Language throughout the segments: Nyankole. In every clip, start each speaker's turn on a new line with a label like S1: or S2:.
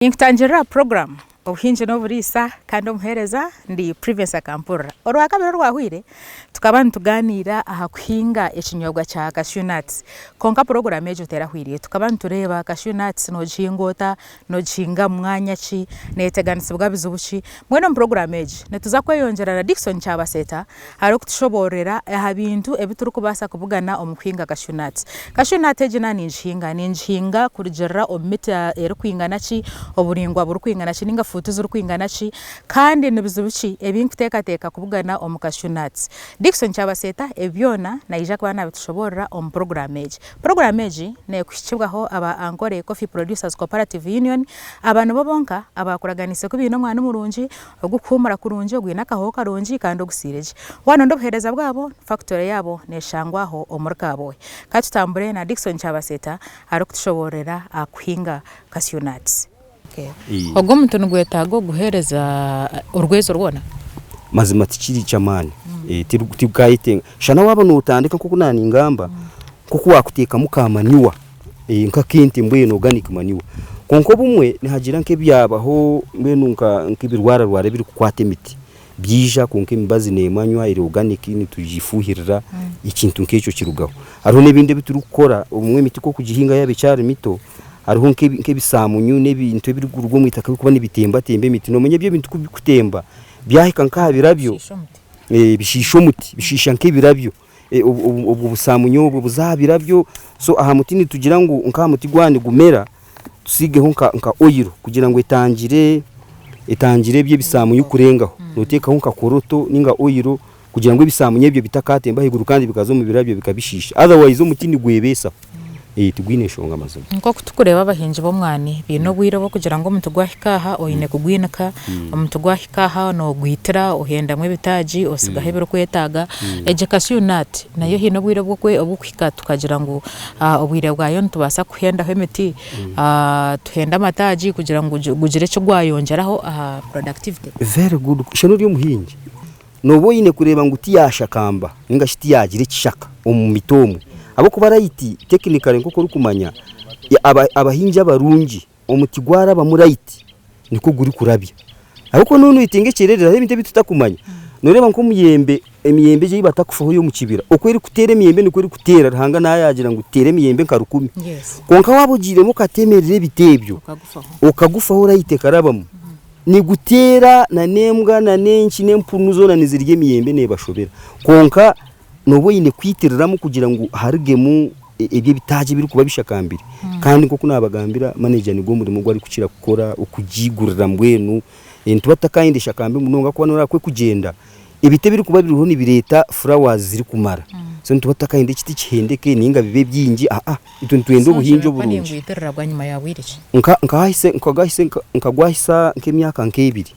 S1: Ninkutangirira aha puroguraamu Obuhingi n'Oburiisa kandi omuheereza ndi Privence Akampurira. Orwakabiri orwahweire tukaba nitugaaniira aha kuhinga ekinyobwa kya cashew nuts kwonka puroguraamu egyo terahwire. Tukaba nitureeba cashew nuts noogihinga ota, noogihinga mu mwanya ki, neeteganisibwa bizibu ki. Mbwenu omu puroguraamu egi nituza kweyongyera na Dickson Kyabaseeta arikutushoboororera aha bintu ebi turikubaasa kubugana omu kuhinga cashew nuts. Cashew nut egi naaba ningihinga, ningihinga kurugiirira omu mita erikwingana ki, oburaingwa burikwingana ki nainga fuutu zirikwingana ki, kandi ni bizibu ki ebi nkuteekateeka kubugana omu cashew nuts. Dickson Kyabaseeta ebi byona naija kuba naabitushoboorora omu puroguraamu egi. Puroguraamu egi neekuhikibwaho aba Ankole Coffee Producers Cooperative Union, aba nibo bonka abaakuraganiise ku baine omwani murungi, Ogurikuhuumura kurungi, ogwine akahooho karungi kandi ogusiire gye. Waanonda obuheereza bwabo, fakitore yaabo neeshangwa aho omuri Kabwohe. Ka tutambure na Dickson Kyabaseeta arikutushoboororera aha kuhinga cashew nuts. Ogwo omuti nigwetaaga oguheereza orwezo rwona?
S2: Mazima tikiri ky'amaani, tigukayetenga. Shana waaba nootandika nk'oku naaningamba, nk'oku waakuteekamu ka manure. Nk'ak'ente mbwenu organic manure. Kwonka obumwe nihagira nk'ebyabaho mbwenu nk'ebirwararwara ebirikukwata emiti byaija kwonka emibazi neemanywa eri organic nitugifuuhirira ekintu nk'ekyo kirugaho. Hariho n'ebindi ebi turikukora obumwe emiti ku orikugihinga yaaba ekyari mito hariho nk'ebisaamunyu n'ebintu ebirikuruga omu itaka ebirikuba nibitembatemba emiti. Noomanya ebyo ebintu ku birikutemba byahika nk'aha birabyo bishiisha omuti, bishiisha nk'ebirabyo. Obwo busaamunye obwo buze aha birabyo, so aha muti nitugira ngu nk'aha muti gwaba nigumera tusiigeho nka oyiro kugira ngu etangire etangire ebyo ebisaamunye kurengaho. Nooteekaho nka koroto nainga oyiro kugira ngu ebisaamunye ebyo bitakatemba ahaiguru kandi bikaza omu birabyo bikabishiisha. Otherwise omuti nigwebeesaho. Tigwine nshonga mazima.
S1: Nk'oku turikureeba abahingi b'omwani baine obwire bw'okugira ngu omuti gwahika aha oine kugwinika, omuti gwahika aha noogwitira ohendamu ebitaagi otsigaho ebirikwetaaga. Egyo cashew nut nayo haine obwire obw'okuhika tukagira ngu obwire bwayo nitubaasa kuhendaho emiti, tuhende amataagi kugira ngu gugire eki gwayongyeraho aha productivity.
S2: Very good, shana ori omuhingi Nooba oine kureeba ngu tiyaashakamba nainga shi tiyaagira ekishaka omu miti omwe. Ahabw'okuba rayiti tekinikare nk'oku orikumanya, abahingi abarungi omuti gwarabamu rayiti nikwo gurikurabya. Ahabw'okuba noona oyetenga ekyererezi hariho ebintu ebi tutakumanya. Nooreeba nk'omuyembe, emiyembe egi ei batakufaho ey'omu kibira, oku erikuteera emiyembe nikwo erikuteera, Ruhanga nawe yaagira ngu teera emiyembe nka rukumi. Kwonka waaba ogiiremu okatemerera ebiti ebyo, okagufaho rayiti ekarabamu, Niguteera na n'embwa na n'enki n'empunu zoona nizirya emiyembe neebashobera. Kwonka nooba oine kwitiriramu kugira ngu harugemu ebyo ebitaagi ebirikuba bishakambire. Kandi nk'oku naabagambira maneja nigwo murimo ogu arikukira kukora okugiigurira mbwenu. Nituba tutakayenda eshakambe munonga ahakuba noreeba ku erikugyenda ebiti ebirikuba biriho nibireeta flowers zirikumara. So nituba tutakayenda ekiti kihendeke ninga bibe bingi aa. Itwe nitwenda obuhingi oburungi. Nkagwahisa nk'emyaka nk'ebiri,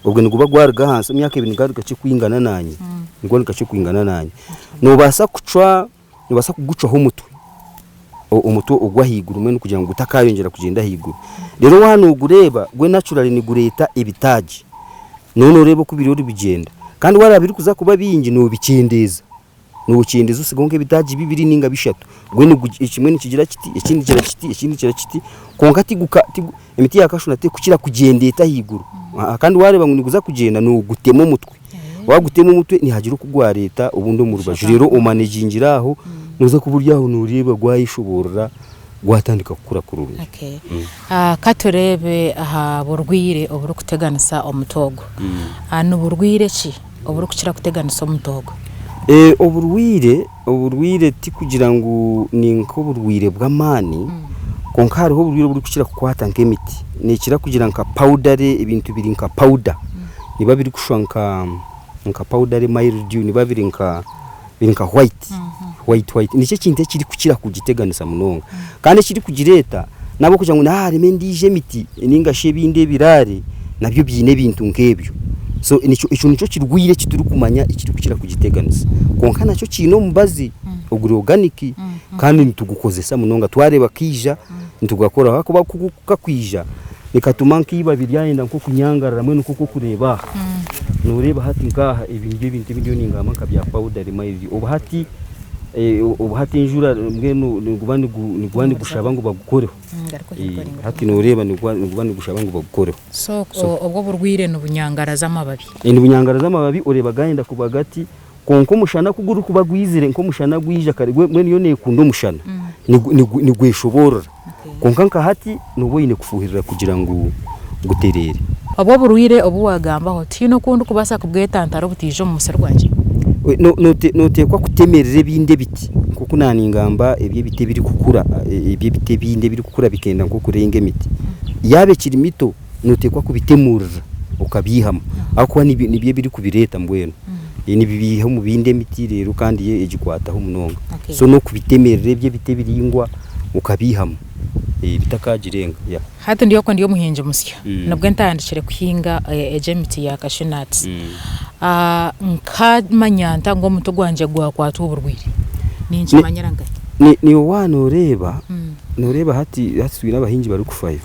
S2: obwo niguba gwaruga ahansi, emyaka ebiri niguba nigakye kwingana naanye, niguba nigakye kwingana naanye. Noobaasa kucwa, noobaasa kugucwaho omutwe, omutwe ogw'ahaiguru mbwenu kugira ngu gutakaayongyera kugyenda ahaiguru. Reero waaba noogureeba gwe naturally nigureeta ebitaagi, nooba nooreeba oku biriyo nibigyenda. Kandi wareeba birikuza kuba bingi noobikyendeeza. Nokyendeza osigeho nk'ebitaagi bibiri ninga bishatu, mbwenu kimwe nikigira kiti, ekindi kigira kiti, ekindi kigira kiti, kwonka tiguka tigu emiti ya kashuna terikukira kugyenda eta ahaiguru, kandi waareeba ngu niguza kugyenda noogutema omutwe, waagutema omutwe nihagira oku gwareeta obundi omu rubaju reero omanegingire aho, nooza kuba ori aho nooreeba gwayeshoboorora gwatandika kukura kurungi.
S1: Okay. Ka tureebe aha burwaire oburikuteganisa omuti ogu. Ni burwaire ki oburikukira kuteganisa omuti ogu?
S2: Oburwaire, oburwaire tikugira ngu ni nk'oburwaire bw'amaani, kwonka hariho oburwaire oburikukira kukwata nk'emiti. Neekira kugira nka powdery, ebintu biri nka powder, nibiba birikushusha nka nka powdery mildew, nibiba biri nka biri nka white, white white. Nikyo ekintu ekirikukira kugiteganisa munonga. Kandi ekirikugireeta n'ahabw'okugira ngu nihaaba harimu endiijo emiti nainga shi ebindi ebiraare nabyo biine ebintu nk'ebyo. So nikyo ekyo nikyo kirwaire eki turikumanya ekirikukira kugiteganisa. Kwonka nakyo kiine omubazi oguri organic kandi nitugukozesa munonga. Twareeba kaija nitugakoraho ahakuba ku kakwija nikatuma nk'eibabi ryayenda nk'okunyangarara mbwenu nk'oku orikureeba aha. Nooreeba hati nk'aha ebi nibyo ebintu ebi ndiyo ningamba nka bya powdery mildew. Obu hati. Obu hati enjura mbwenu niguba niguba nigushaba ngu bagukoreho. Hati noreeba niguba nigushaba ngu bagukoreho.
S1: So obwo oburwaire nibunyangaraza amababi?
S2: Nibunyangaraza amababi oreeba gayenda kuba gati kwonka omushana ku gurikuba gwizire nk'omushana gwija kare mbwenu yo nekunda omushana nigweshoboorora kwonka nka hati nooba oine kufuuhirira kugira ngu gutereere.
S1: Obwo oburwaire obu waagambaho tihaine oku ndikubaasa kubwetantara obutaija omu musiri gwangye?
S2: Nooteekwa kutemerera ebindi ebiti nk'oku naaningamba eby'ebiti ebirikukura, eby'ebiti ebindi ebirikukura bikenda nk'okurenga emiti. Yaaba ekiri mito nooteekwa kubitemurira okabiihamu ahabw'okuba nibyo ebirikubireeta mbwenu. Nibibiiha omu bindi emiti reero kandi yo egikwataho munonga. So n'okubitemerera eby'ebiti ebiraingwa okabiihamu bitakagirenga.
S1: Hati ndi okwo ndi omuhingi musya, nibwo ntandikire kuhinga egyo emiti ya cashew nuts. Nkamanya nta ngu omuti gwangye gwakwatwa oburwaire? Ninkimanyira nkahi?
S2: Niiwe waaba nooreeba, nooreeba hati hati twine abahingi barikufayo.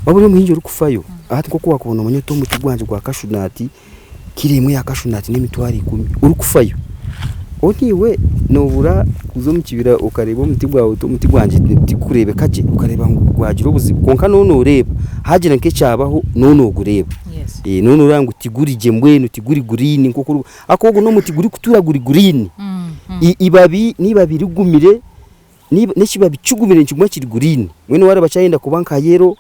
S2: Waaba ori omuhingi orikufayo, hati nk'oku waakuba noomanya oti omuti gwangye gwa cashew nut kiro emwe ya cashew nut n'emitwaro ikumi, orikufayo, kwonka iwe noobura kuza omu kibira okareeba omuti gwawe oti omuti gwangye tigukureebeka gye, okareeba ngu gwagira obuzibu kwonka nooba nooreeba haagira nk'ekyabaho nooba noogureeba, nooba nooreeba ngu tiguri gye mbwenu tiguri green nk'oku ori, ahakuba ogu n'omuti gurikutuura guri green, eibabi n'eibabi rigumire, n'ekibabi kigumire nikiguma kiri green, mbwenu waareeba kyayenda kuba nka yellow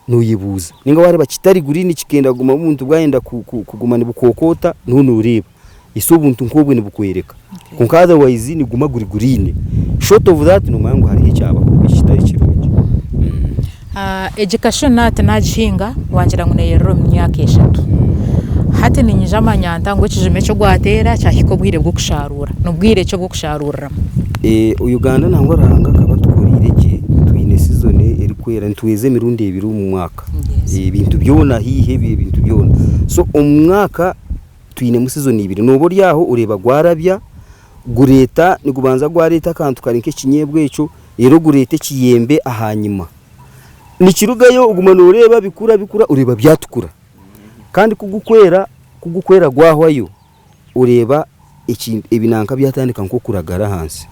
S2: noyebuuza. Ninga wareeba kitari green kikenda kuguma obuntu bwayenda kuguma nibukookoota niho noreeba. Ise obuntu nk'obwe nibukworeka. Kwonka otherwise niguma guri green. Short of that nomanya ngu hariho ekyabaho ekitari kirungi.
S1: Egi cashew nut nagihinga wangira ngu neyerera omu myaka eshatu. Hati niinyija manya nta ngu ekijuma eki ogwateera kyahika obwire bw'okusharuura? Nibwire ki obw'okusharuuriramu?
S2: Uganda nangwa Ruhanga akaba atukoreire gye, twine season erikwera nitweza emirundi ebiri omu mwaka. Ebintu byona haihi ebintu byona. So omu mwaka twinemu season ibiri, nooba ori aho oreeba gwarabya, gureeta nigubanza gwareeta akantu kari nk'ekinyeebwa ekyo, reero gureeta ekiyembe ahanyima. Nikirugayo oguma nooreeba bikura bikura oreeba byatukura. Kandi ku gukwera ku gukwera gwahwayo oreeba ebinanka byatandika nk'okuragara ahansi.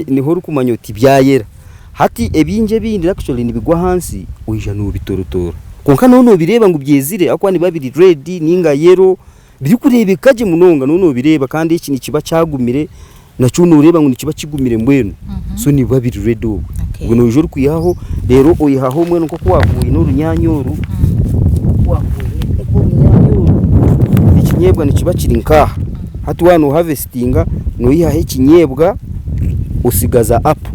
S2: Niho orikumanya oti byayera. Hati ebingi ebindi actually nibigwa ahansi oija noobitorotoora. Kwonka nooba noobireeba ngu byezire ahabw'okuba nibiba biri red ninga yellow birikureebeka gye munonga nooba noobireeba kandi eki nikiba kyagumire nakyo nooreeba ngu nikiba kigumire mbwenu. So nibiba biri ready obwo. Obwo noija orikwihaho reero oihaho mbwenu nk'oku waakuba oine orunyaanya oru, nk'oku waakuba oine nk'orunyaanya oru, ekinyeebwa nikiba kiri nk'aha. Hati waaba noohavesitinga noihaho ekinyeebwa osigaza apo.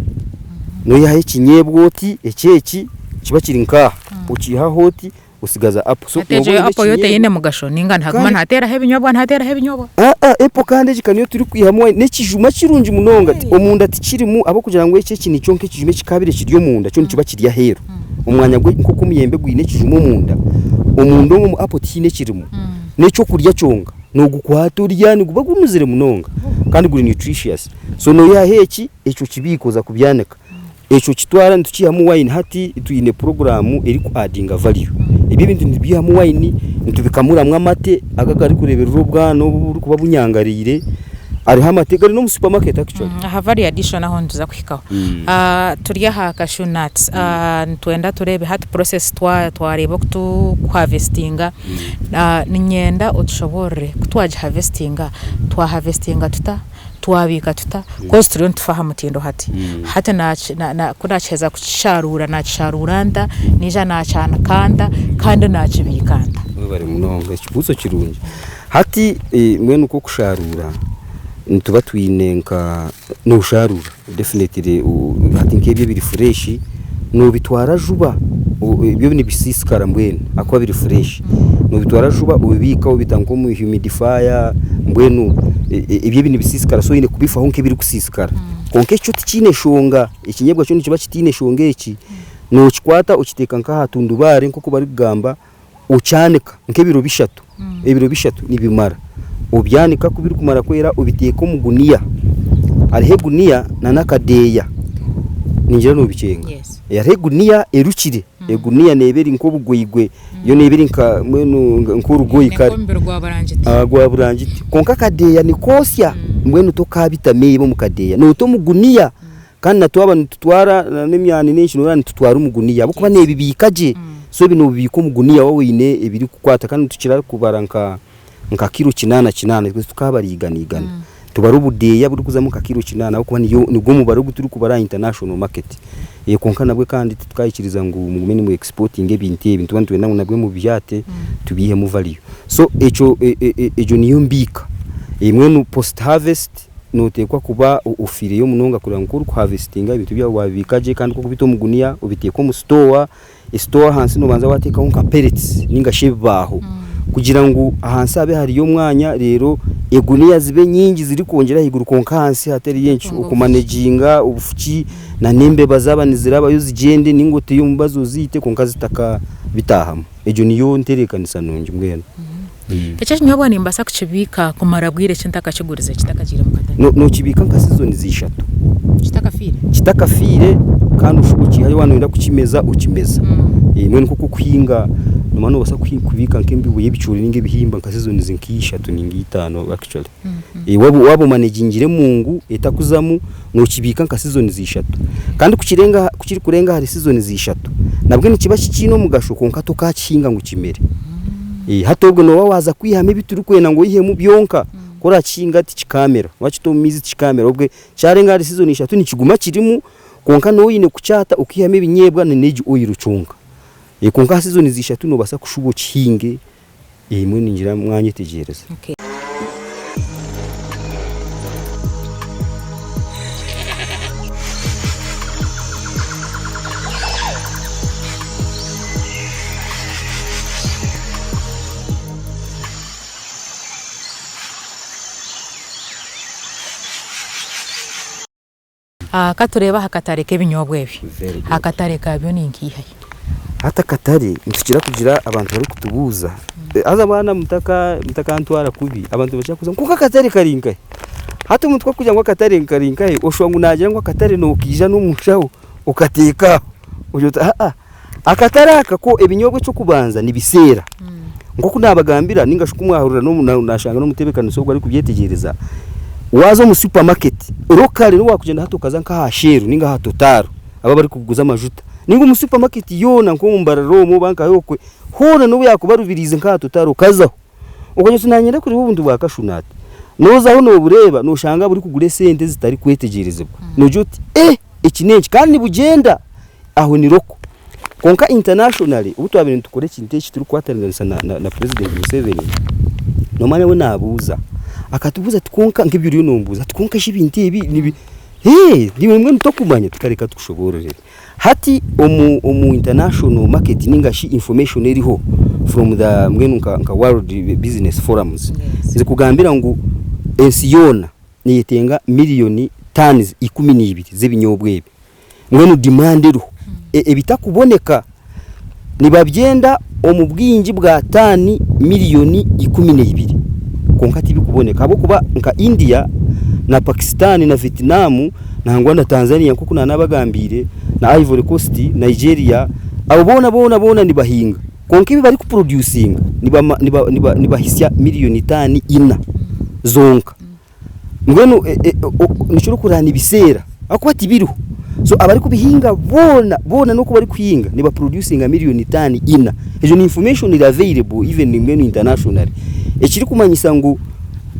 S2: Noihaho ekinyeebwa oti, eki eki kiba kiri nk'aha, okiihaho oti osigaza apo.
S1: So Hati egyo nooba oine apo yo ekinyeebwa teine mugasho ninga nihaguma
S2: kandi
S1: nihateeraho ebinyobwa nihateeraho ebinyobwa?
S2: Aa apo kandi egi ka niyo turikwihamu wine n'ekijuma kirungi munonga ti omunda tikirimu ahabw'okugira ngu eki eki nikyo nk'ekijuma ekikaabire kiri omunda kyo nikiba kiri aheeru. Omwanya gwe nk'oku omuyembe gwine ekijuma omunda, omunda omwo omu apo tihaine ekirimu. N'ekyokurya kyonka. Noogukwata orya niguba gunuzire munonga kandi guri nutritious. So noihaho eki, ekyo okibiika oza kubyanika. Ekyo okitwara nitukiihamu wine hati twine puroguraamu eriku adinga value. Ebi ebintu nitubiihamu wine, nitubikamuramu amate ago agarikureeberera obwana obu oburikuba bunyangariire. Hariho amate gari n'omu supermarket actually.
S1: Aha value addition aho nituza kuhikaho. Turi aha cashew nuts, nitwenda tureebe hati process twareeba oku turikuhavesitinga. Niinyenda otushoboorore ku twagihavesitinga, twahavesitinga tuta, twabiika tuta kozi turiyo nitufa aha mutindo hati. Hati ku naakiheza kukisharuura, naakisharuura nta, naija naakyanika nta kandi naakibiika nta?
S2: Webare munonga ekibuuzo kirungi. Hati mbwenu nk'okusharuura nituba twine nka noosharuura definitely hati nk'ebyo ebiri fresh noobitwara juba ebyo nibisiisikara mbwenu ahakuba biri fresh. Noobitwara juba obibiika obita nk'omu humidifier mbwenu ebyo ebi nibisiisikara so oine kubifaho nk'ebirikusiisikara. Kwonka ekyo tikiine nshonga, ekinyeebwa kyo nikiba kitaine nshonga eki, nookikwata okiteeka nk'aha tundubaare nk'oku barikugamba okyanika nk'ebiro bishatu, ebiro bishatu nibimara. Obyanika ku birikumara kwera obiteeka omu guniya. Hariho eguniya n'akadeeya ningira nobikyenga. Hariho eguniya erukire, eguniya neeba eri nk'obugwigwe yo neeba eri nka mbwenu nk'orugoyi kare. Gwa burangiti. Kwonka akadeeya nikoosya. Mbwenu tokaabita maybe omu kadeeya, noota omu guniya kandi na twaba nitutwara n'emyani n'enki noreeba nitutwara omu guniya ahabw'okuba neebibiika gye. So ebi noobibiika omu guniya waaba oine ebirikukwata kandi nitukira kubara nka nka kiro kinaana kinaana, itwe titukaabara igana igana. Tubara obudeeya burikuzamu nka kiro kinaana ahabw'okuba niyo nigwo mubaro ogu turikubara aha international market. Kwonka nabwe kandi titukaikiriza ngu mugume nimu exportinga ebintu ebi, nituba nitwenda ngu nabwe mubyate tubiihemu value. So ekyo egyo niyo mbiika. Mbwenu post harvest noteekwa kuba ofiireyo munonga kureeba ngu ku orikuhavesitinga ebintu byawe wabibiika gye kandi ku orikubita omu guniya obiteeka omu sitoowa, esitoowa ahansi noobanza waateekaho nka pellets ninga shi ebibaaho kugira ngu ahansi habe hariyo omwanya reero eguniya zibe nyingi zirikwongyera ahaiguru kwonka ahansi hatariyo enki okumaneginga obufuki na n'embeba zaaba nizirabayo zigyende ninga oteyo omubazi oziite kwonka zitakabitaahamu. Egyo niyo ntebeekanisa nungi mbwenu.
S1: Eki ekinyobwa nimbaasa kukibiika kumara bwire ki ntakakigurize kitakagiire mu katare?
S2: Nookibiika nka seasons ishatu.
S1: Kitakafiire?
S2: Kitakafiire kandi oshube okiihayo waaba nooyenda kukimeza okimeza. Mbwenu nk'oku orikuhinga noomanya noobaasa kubiika nk'embibo y'ebicoori nainga ebihimba nka seasons nk'ishatu nainga itaano actually. Waaba omanegingire emungu etakuzamu nookibiika nka seasons ishatu. Kandi ku kirikurenga ahari seasons ishatu, nabwo nikiba kikiine omugasho kwonka tokaakihinga ngu kimere. Hati obwo nooba waaza kwihamu ebi turikwenda ngu oihemu byonka, ku oraakihinga tikikamera, waakita omu maizi tikikamera, obwo kyarenga ahari season ishatu nikiguma kirimu kwonka nooba oine kukyata okaihamu ebinyeebwa n'egi oil kyonka. Kwonka aha seasons ishatu noobaasa kushuba okihinge, mbwenu ningira mwanyetegyereza.
S1: Ka tureebe aha katare k'ebinyobwa ebi. Akatare kabyo ni nkaihahi?
S2: Hati akatare nitukira kugira abantu barikutubuuza, haza mwana mutakantwara kubi, abantu nibakira kubuuza ngu kwonka akatare kari nkahi? Hati omuntu ku arikugira ngu akatare kari nkahi, oshusha ngu naagira ngu akatare nokaija n'omu nshaho okateeka aho, ogira oti aa akatare aka ko ebinyobwa eky'okubanza nibiseera. Nk'oku naabagambira nainga shi ku mwahurira naashanga n'omutebeekanisa ogwo arikubyetegyereza, waaza omu supermarket, locally n'obu waakugyenda hati okaza nk'aha Shell nainga aha Total aba abarikuguza amajuta, nainga omu supermarket yoona nk'omu Mbarara omwo oba nkahi okwe, hoona n'obu yaakuba Rubirizi nk'aha Total okazaho, okagira oti naanye ndakureeba obuntu bwa cashew nut, noozaho noobureeba nooshanga burikugura esente ezitarikwetegyerezibwa, noogira oti eh eki n'enki? Kandi nibugyenda. Aho ni local. Kwonka internationally obu twabaire nitukora ekintu eki turikukwatanisa na president Museveni, noomanya we naabuuza, akatubuuza ati kwonka nk'ebi oriyo noombuuza ati kwonka shi ebintu ebi nibi hee iwe mbwenu tokumanya? Tukareka tukushoboororere. Hati omu omu international market ninga shi information eriho from the mbwenu nka nka world business forums, zikugambira ngu ensi yoona neyetenga miriyoni tonnes 12 z'ebinyobwa ebi. Mbwenu demand eriho. Ebitakuboneka nibabyenda omu bwingi bwa taani miriyoni 12 kwonka tibikuboneka ahabw'okuba nka India na Pakistan na Vietnam nangwa na Tanzania nk'oku naanabagambiire na Ivory Coast, Nigeria abo boona boona boona nibahinga kwonka ebi barikupurodyusinga nibahisya miriyoni taani ina zonka. Mbwenu nikyo orikureeba nibiseera ahabw'okuba tibiriho. So abarikubihinga boona boona n'oku barikuhinga nibaproducinga miriyoni taani ina. Egyo ni information eri available even mbwenu internationally. Ekirikumanyisa ngu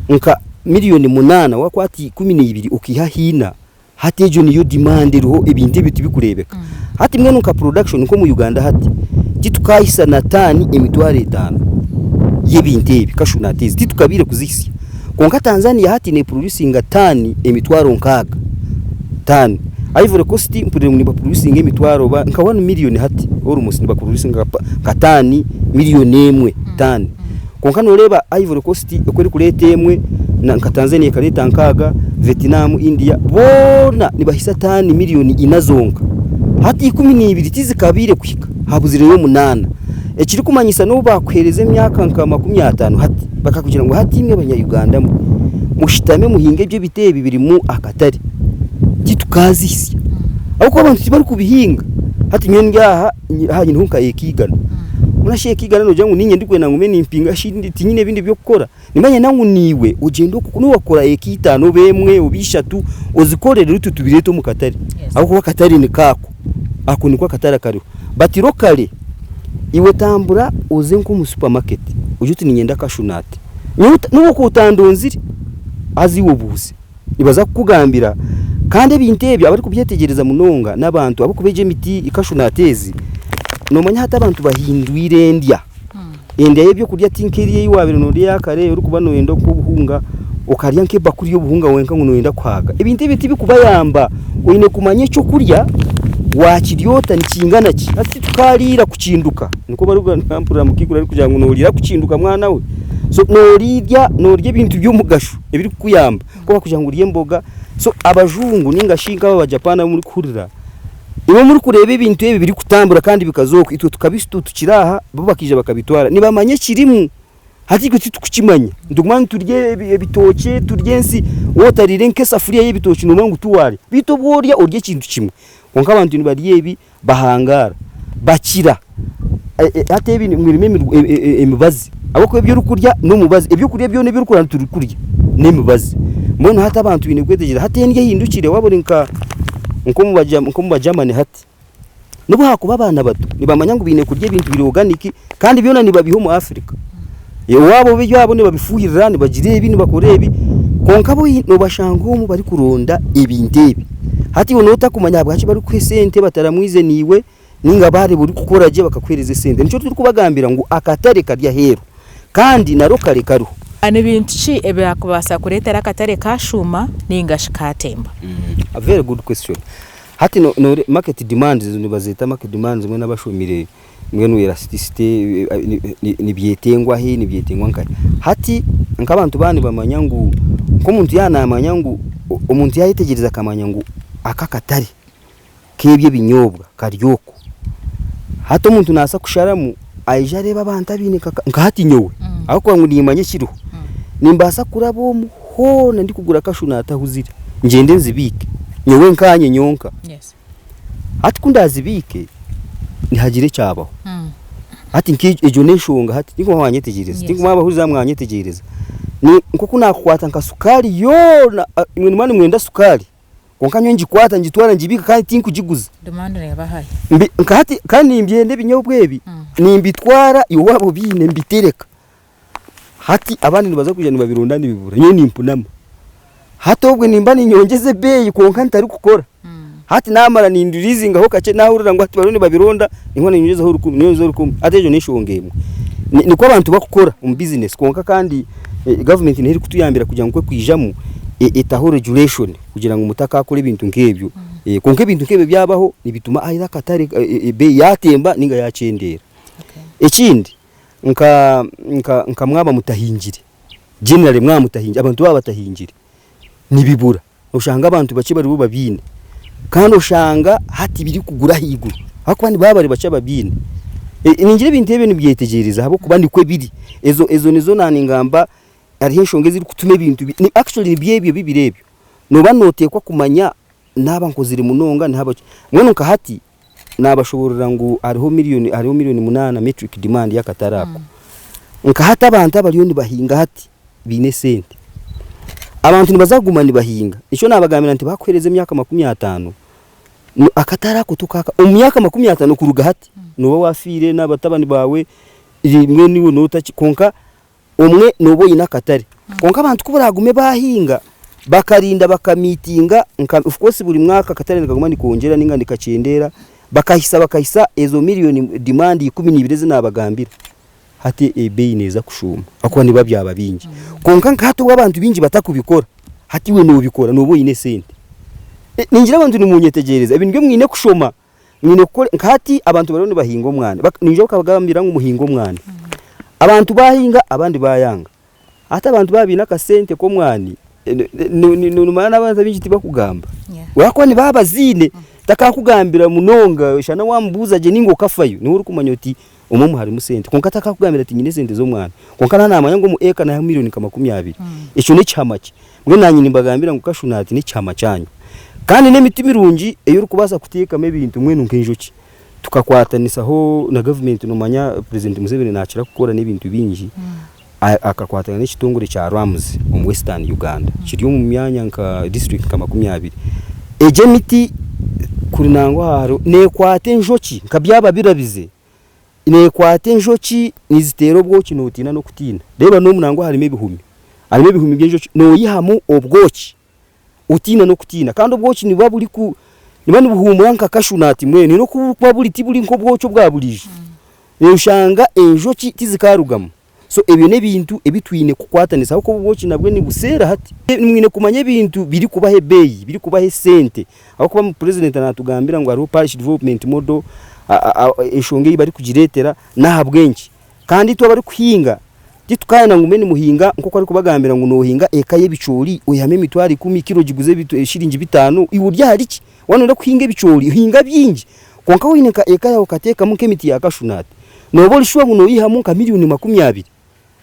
S2: nka miriyoni munaana waakwata 12 okaiha aha ina, hati egyo niyo demand eriho ebintu ebyo tibikureebeka. Hati mbwenu nka production nk'omu Uganda hati, titukaahisa na taani 5000 y'ebintu ebi, cashew nut ezi titukabaire kuzihisya. Kwonka Tanzania hati neproducinga taani 60,000, taani. Ivory Coast mpurire ngu nibaproducinga emitwaro oba nka one million hati almost nibaproducinga nka taani 1 million taani. Kwonka nooreeba Ivory Coast oku erikureeta emwe, na nka Tanzania ekareeta nkaaga, Vietnam, India, boona nibahisa taani 4 million zonka. Hati 12 tizikabaire kuhika, habuzireyo omunaana. Ekirikumanyisa n'obu baakuheereza emyaka nka 50 hati, bakakugira ngu hati imwe Banya-Uganda mwe, mushutame muhinge ebyo ebiti ebi birimu akatare, titukaazihitsya. Ahabw'okuba abantu tibarikubihinga. Hati nyowe ndi aha, aha nyineho nka eka igana. Mbwenu shi eka igana noogira ngu niinye ndikwenda ngume nimpinga shi tinyine ebindi by'okukora? Nimba niinyenda ngu naiwe ogyende n'obu waakukora eka itaano oba emwe oba ishatu ozikore reero itwe tubireete omu katare ahabw'okuba akatare niko ako, ako niko akatare akariho. But locally iwe tambura oze nk'omu supermarket ogire oti niinyenda cashew nut, nyowe n'obu okuba otandonzire haza iwe obuuze. Nibaza kukugambira kandi ebintu ebyo abarikubyetegyereza munonga n'abantu ahabw'okuba egi emiti cashew nut ezi noomanya hati abantu bahindwire endya. Endya y'ebyokurya ti nk'eriya ei waabaire noorya eya kare orikuba nooyenda nk'obuhunga okarya nk'ebakuri y'obuhunga wenka ngu nooyenda kuhaaga. Ebintu ebyo tibikubayamba. Oine kumanya eky'okurya waakirya ota nikingana ki. Hati titukaariira kukinduka nikwo barikugamba mpurira mukaikuru arikugira ngu nooriira kukinduka mwana we. So noorya noorya ebintu by'omugasho ebirikukuyamba ku barikugira ngu rya emboga. So abajungu nainga shi nk'aba Abajapaani abu murikuhurira, Imwe murikureeba ebintu ebi birikutambura kandi bikazooka, itwe tukabitutukira aha, bo bakaija bakabitwara. Nibamanya ekirimu, hati itwe titukukimanya. Nituguma niturya ebitookye, turya ensi, waaba otariire nk'esafuriya y'ebitookye noomanya ngu tiwaarya. Beitu obu orya, orya ekintu kimwe. Kwonka abantu nibarya ebi bahangaara, bakira. Hati ebi birimu emibazi ahabw'okuba ebi orikurya n'omubazi, ebyokurya byona ebi orikureeba turikurya n'emibazi. Mbwenu hati abantu baine kwetegyereza, hati endya ehindukire waaba ori nka nk'omu Bagermany hati, n'obu haakuba abaana bato nibamanya ngu baine kurya ebintu biri organic kandi byona nibabiiha omu Africa. Ewaabo bo ebyabo nibabifuhirira nibagira ebi nibakora ebi kwonka bo nobashanga omu barikuronda ebintu ebi. Hati iwe nooba otakumanya ahabwaki barikukuha esente bataramwize naiwe. Nainga baareeba orikukora gye bakakuheereza esente. Nikyo turikubagambira ngu akatare kari aheeru kandi na rokare kariho.
S1: Ni bintu ki ebirakubaasa kureetera akatare kaashuuma nainga shi kaatemba?
S2: A very good question. Hati no, no, market demands ezo nibazeeta market demands mbwenu abashomire mbwenu elasticity nibyetengwa hi, nibyetengwa nkahi. Hati nk'abantu baaba nibamanya ngu nk'omuntu yaaba naamanya ngu omuntu yaayetegyereza akamanya ngu aka akatare k'ebyo ebinyobwa kari oku. Hati omuntu naasa kusharamu aije areebe abantu abaine nka hati nyowe ahabw'okuba ngu niimanya ekiriho, nimbaasa kuraba omu hoona ndikugura kashu naatahuzire ngyende nzibiike nyowe nkaanye nyonka. Hati ku ndaazibiike nihagira ekyabaho. Hati nk'egyo n'enshonga hati tinkumanya wanyetegyereza, tinkumanya abahurizi aba mwanyetegyereza. Nk'oku naakukwata nka sukaari yoona, imwe nimuba nimwenda sukaari. Kwonka nyowe ngikwata ngitwara ngibiika kandi tinkugiguza.
S1: Demand neeba high.
S2: Mbi nka hati kandi nimbyenda ebinyobwa ebi nimbitwara owaabo obiine mbitereka. Hati abandi nibaza kwija nibabironda nibibura nyowe nimpunama. Hati obwe nimba ninyongyeza ebeeyi kwonka ntarikukora. Hati naamara nindiriizingaho kakye naahurira ngu hati bariyo nibabironda ninguma ninyongyezaho orukumi ninyongyezaho orukumi. Hati egyo n'enshonga emwe. Nikwo abantu bakukora omu bizinesi kwonka kandi gavumenti neyo erikutuyambira kugira ngu ekwijamu etaho regulation kugira ngu mutakakora ebintu nk'ebyo. Kwonka ebintu nk'ebyo byabaho nibituma either akatare ebeeyi yatemba ninga yakyendeera. Ekindi nka mwaba mutahingire, generally mwaba mutahingire, abantu baaba batahingire nibibura. Oshanga abantu bakye baribo babiine kandi oshanga hati birikugura ahaiguru ahabw'okuba nibaba bari bakye ababiine. Ningira ebintu ebyo nibyetegyereza ahabw'okuba nikwo biri. Ezo ezo nizo naaningamba hariho enshonga ezirikutuma ebintu actually nibyo ebyo bibiri ebyo. Nooba nooteekwa kumanya naaba nkozire munonga naaba ki. Mbwenu nka hati naabashoboorora ngu hariho miriyoni hariho miriyoni munaana metric demand y'akatare ako. Nka hati abantu abariyo nibahinga hati baine esente. Abantu nibaza kuguma nibahinga. Nikyo naabagambira nti baakuheereza emyaka 50, akatare ako tokaaka, omu myaka 50 kuruga hati, nooba waafiire n'abatabani baawe, mbwenu iwe nooba otaki, kwonka omwe nooba oine akatare. Kwonka abantu ku baraagume baahinga, bakarinda bakamiitinga, nka of course buri mwaka akatare nikaguma nikongyera nainga nikakyendeera, bakahisa bakahisa ezo miriyoni demand 12 ezi naabagambira, hati ebeeyi neeza kushuuma ahakuba nibiba byaba bingi. Kwonka nka hati obu abantu baingi batakubikora, hati iwe noobikora nooba oine esente. Ningira abantu nimunyetegyereza, ebi nibyo mwine kushoma, mwine kukora, nka hati abantu bariyo nibahinga omwani, niinyija kukabagambira ngu muhinge omwani. Abantu baahinga abandi baayanga. Hati abantu baaba baine akasente k'omwani, noomanya n'abantu abaingi tibakugamba. Ahabw'okuba nibaba baziine, takaakugambira munonga shana waamubuuza gye nainga okafayo, niiwe orikumanya oti Omwe omu harimu sente kwonka takakugambira ati nyine esente z'omwana kwonka naaba naamanya ngu omu eka naihamu miriyoni nka 20. Ekyo n'ekihama kye. Mbwenu naanye nimbagambira ngu Cashew nut n'ekihama kyanyu. Kandi n'emiti mirungi ei orikubaasa kuteekamu ebintu mbwenu nk'enjoki. Tukakwatanisaho na gavumenti noomanya Purezidenti Museveni naakira kukora n'ebintu bingi, akakwatana n'ekitongore kya RAMS omu Western Uganda kiri omu myanya nka disiturikiti nka 20. Egyo emiti kuri nangwa aha hariho neekwata enjoki nka byaba birabize, neekwata enjoki niziteera obwoki nootiina n'okutiina. Reeba n'omu nangwa harimu ebihumi, harimu ebihumi by'enjoki nooyihamu obwoki. Otiina n'okutiina. Kandi obwoki nibuba buri ku, nibuba nibuhuumura nka kashunaati mbwenu. Haine oku burikuba buri tiburi nk'obwoki obwa buriijo. Noshanga enjoki tizikaarugamu. So ebyo n'ebintu ebi twine kukwatanisa ahabw'okuba obwoki nabwo nibuseera hati. Mwine kumanya ebintu birikubaha ebeeyi, birikubaha esente. Ahabw'okuba purezidenti naatugambira ngu hariho parish development model, enshonga ei barikugireetera n'ahabw'enki. Kandi itwe abarikuhinga titukaayenda ngu mbe nimuhinga nk'oku arikubagambira ngu noohinga eka y'ebicoori oihamu emitwaro ikumi, kiro ogiguze eshiringi bitaano, iwe ori ahari ki? Waaba nooyenda kuhinga ebicoori hinga bingi kwonka waaba oine nka eka yaawe okateekamu nk'emiti ya kashunaati nooba ori shuwa ngu noihamu nka miriyoni 20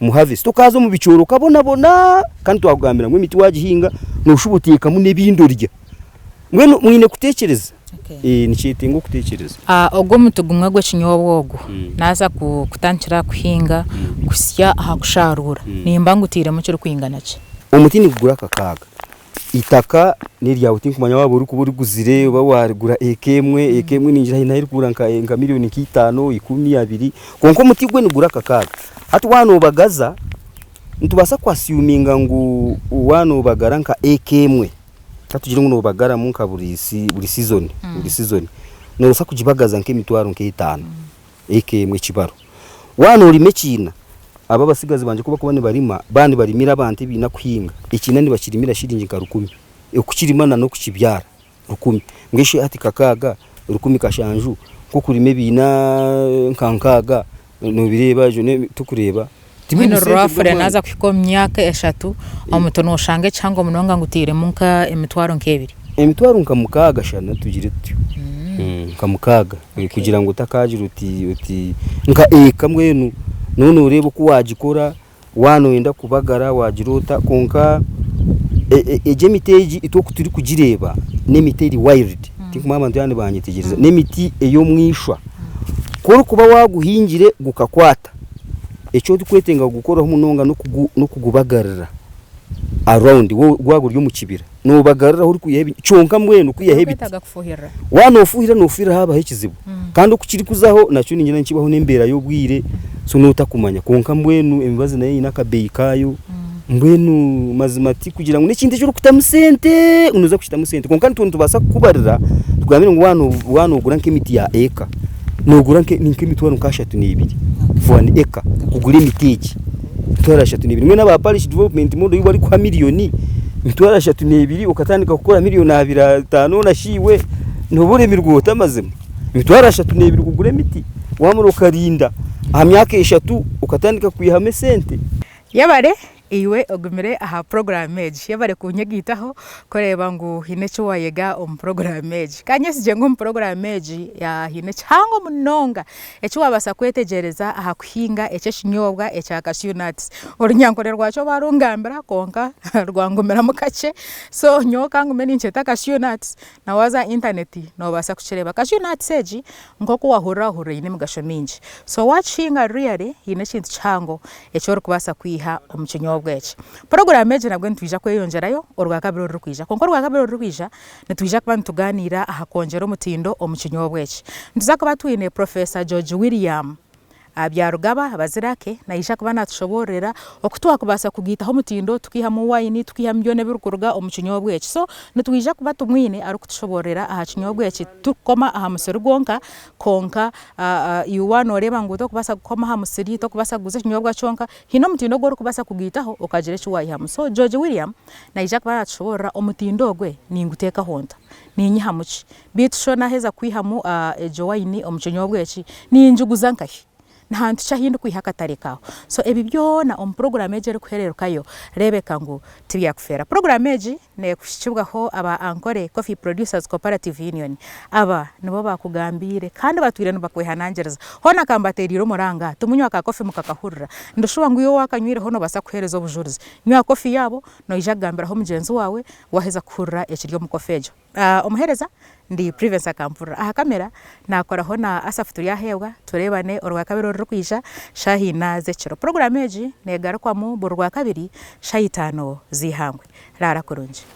S2: omu havesiti. Okaaza omu bicoori okabonabona kandi twakugambira ngu emiti waagihinga nooshuba oteekamu n'ebindi orya. Mbwenu mwine kuteekyereza. Nikyetenga okuteekyereza.
S1: Ogwo omuti gumwe gw'ekinyobwa ogwo naaza kutandikira aha kuhinga kuhitsya aha kushaaruura, nimba ngutairemu kirikwingana ki?
S2: Omuti nigugura akakaaga. Eitaka n'eryawe tinkumanya waaba orikuba origuzire oba waarigura eka emwe, eka emwe ningira haine ahu erikugura nka miriyoni nka itaano, ikumi, abiri, kwonka omuti gwe nigugura akakaaga. Hati waaba noobagaza, nitubaasa kuasiyuminga ngu waaba noobagara nka eka emwe, Ka tugire ngu noobagaramu nka buri buri sizoni, buri sizoni, noobaasa kugibagaza nk'emitwaro nk'etaano, eka emwe ekibaro. Waaba noorima ekiina, abo abatsigazi bangye ku barikuba nibarima, baaba nibarimira abantu ebiina kuhinga, ekiina nibakirimira shiringi nka rukumi, okukirima na n'okukibyara rukumi. Mbwenu shi hati kakaaga, rukumi kashanju, nk'okurima ebiina nka nkaaga, Nobireeba egyo tukureeba.
S1: Mbwenu rwafure naaza kuhika omu myaka eshatu omuti noshanga ekihango munonga ngu oteiremu nka emitwaro nk'ebiri.
S2: Emitwaro nka mukaaga shana tugire tutyo nka mukaaga kugira ngu otakagira oti oti nka eka mbwenu noba noreeba oku wagikora waaba noyenda kubagara wagira ota kwonka egyo emiti egi itwe oku turikugireeba n'emiti eri wild tinkumanya abantu yaaba nibanyetegyereza n'emiti ey'omwishwa ku orikuba waaguhingire gukakwata eki orikwetenga kugukoraho munonga n'okugubagarira around gwaba guri omu kibira noobagariraho orikwihaho kyonka mbwenu kwihaho ebiti Waaba noofuuhirira noofuuhirira haabaho ekizibu kandi oku kirikuzaho nakyo ningira nikibaho n'embeera y'obwire so nooba otakumanya kwonka mbwenu emibazi nayo eine akabeeyi kaayo mbwenu mazima tikugira ngu n'ekintu eki orikutamu sente ngu nooza kukitamu sente kwonka itwe nitubaasa kukubarira tukugambire ngu waaba noogura nk'emiti ya eka noogura nk'emitwaro nk'ashatu n'ebiri for an acre kugura emiti egi. Emitwaro 32. Mbwenu aba parish development model ei barikuha miriyoni 32 okatandika kukora miriyoni 25 na shi iwe nooba oremirwe ota amazima? 32 kugura emiti waamara okarinda aha myaka eshatu okatandika kwihamu esente.
S1: Yebare iwe ogumire aha puroguraamu egi. Yebare kunyegaitaho kureeba ngu haine eki waayega omu puroguraamu egi. Ka nyesigye ngu omu puroguraamu egi haine kihango munonga eki waabaasa kwetegyereza aha kuhinga eki ekinyobwa ekya cashew nuts. Orunyankore rwakyo baarungambira kwonka rwangumiramu kakye so nyowe ka ngume ninkyeta cashew nuts na waaza aha intaneti noobaasa kukireeba. Cashew nuts egi nk'oku waahurira wahurira eine emigasho mingi. So waakihinga really haine ekintu kihango eki orikubaasa kwiha omu kinyobwa eki. Puroguraamu egi nabwo nitwija kweyongyerayo orwakabiri orurikwija kwonka orwakabiri orurikwija Nitwija kuba nitugaaniira aha kwongyera omutindo omu kinyobwa eki. Nituza kuba twine Professor George William Byarugaba Bazirake naija kuba natushoboororera oku twakubaasa kugaitaho omutindo tukaihamu wayini, tukaihamu byona ebirikuruga omu kinyobwa eki. So nitwija kuba tumwine arikutushoboororera aha kinyobwa eki titurikukoma aha musiri gwonka kwonka iwe waaba nooreeba ngu torikubaasa kukoma aha musiri, torikubaasa kuguza ekinyobwa kyonka, haine omutindo ogu orikubaasa kugaitaho okagira eki waihamu. So George William Naija kuba naatushoboorora omutindo ogwe ninguteekaho nta? Ninyihamu ki? Beitu sho naaheza kwihamu egyo wayini omu kinyobwa eki, ningiguza nkahi? Ni hantu ki ahu ndikwiha akatare kaaho? So ebi byona omu puroguraamu egi erikuhererukayo, reebeka ngu tibyakufeera. Puroguraamu egi neekuhikibwaho aba Ankole Coffee Producers Cooperative Union. Aba nibo baakugambiire kandi batwire nibakwehanangiriza. Hoona ka mbateereire omuranga, timunywa ka kofi mukakahurira. Ndishuba ngu iwe owaakanywireho noobaasa kuheereza obujurizi. Nywa kofi yaabo, noija kugambiraho mugyenzi waawe waaheza kuhurira ekiri omu kofi egyo. Omuheereza Ndi Privence Akampurira. Aha kamera naakoraho na Asaph Turyaheebwa, tureebane Orwakabiri orurikwija shaaha ina z'ekiro. Puroguraamu egi neegarukwamu buri Rwakabiri shaaha itaano z'eihangwe. Raara kurungi.